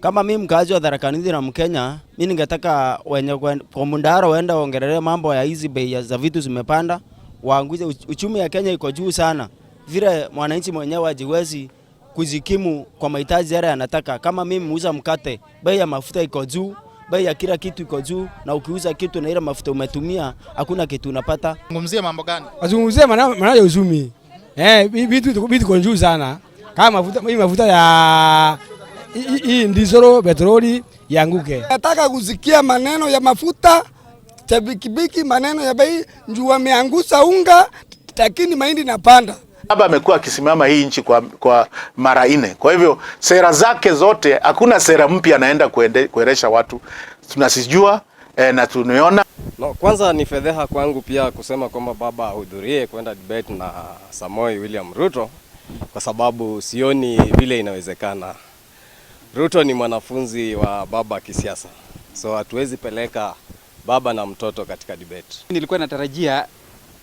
Kama mimi mkazi wa Tharaka Nithi na Mkenya, mimi ningetaka wenye kwa mdahalo waende waongelee mambo ya hizi bei za vitu zimepanda, waanguze uchumi ya Kenya iko juu sana, vile mwananchi mwenyewe hajiwezi kujikimu kwa mahitaji yale anataka. Kama mimi muuza mkate, bei ya mafuta iko juu, bei ya kila kitu iko juu, na ukiuza kitu na ile mafuta umetumia, hakuna kitu unapata. Zungumzie mambo gani? Wazungumzie maneno ya uchumi. Vitu iko juu sana. Kama mafuta, hii mafuta ya hii diesel, petroli ianguke. Nataka kusikia maneno ya mafuta cha pikipiki, maneno ya bei juu wameangusha unga, lakini mahindi napanda. Baba amekuwa akisimama hii nchi kwa mara 4. Kwa hivyo sera zake zote, hakuna sera mpya anaenda kuelesha watu. Tunasijua na tunaona. No, kwanza ni fedheha kwangu pia kusema kwamba baba ahudhurie kwenda debate na Samoei William Ruto, kwa sababu sioni vile inawezekana. Ruto ni mwanafunzi wa baba kisiasa, so hatuwezi peleka baba na mtoto katika debate. Nilikuwa natarajia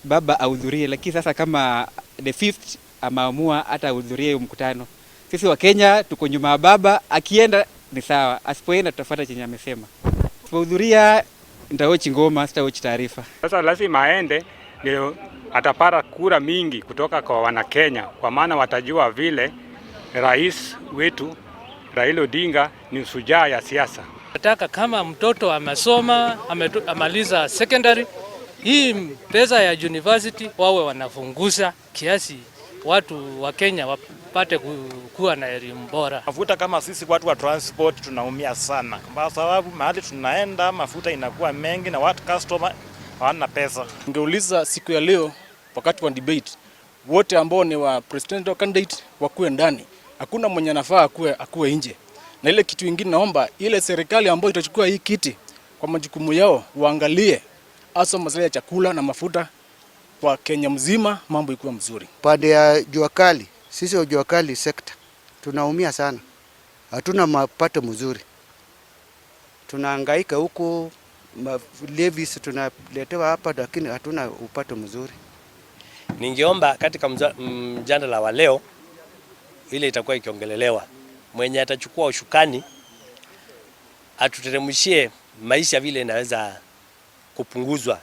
baba ahudhurie, lakini sasa kama the fifth ameamua hata ahudhurie mkutano, sisi wa Kenya tuko nyuma ya baba. Akienda ni sawa, asipoenda tutafuata chenye amesema. Asipohudhuria nitawatch ngoma, sitawatch taarifa. Sasa lazima aende ndio atapata kura mingi kutoka kwa Wanakenya, kwa maana watajua vile rais wetu Raila Odinga ni shujaa ya siasa. Nataka kama mtoto amesoma, amaliza secondary, hii pesa ya university wawe wanafunguza kiasi watu wa Kenya wapate kuwa na elimu bora. Mafuta kama sisi watu wa transport tunaumia sana, kwa sababu mahali tunaenda mafuta inakuwa mengi na watu customer hawana pesa. Ningeuliza siku ya leo wakati wa debate, wote ambao ni wa presidential candidate wakuwe ndani, hakuna mwenye anafaa akuwe nje. Na ile kitu ingine, naomba ile serikali ambayo itachukua hii kiti kwa majukumu yao waangalie hasa masuala ya chakula na mafuta kwa Kenya mzima, mambo ikuwa mzuri. Pande ya jua kali, sisi wa jua kali sector tunaumia sana, hatuna mapato mzuri, tunahangaika huku, levies tunaletewa hapa, lakini hatuna upato mzuri. Ningeomba katika mjadala wa leo ile itakuwa ikiongelelewa, mwenye atachukua ushukani atuteremshie maisha vile inaweza kupunguzwa.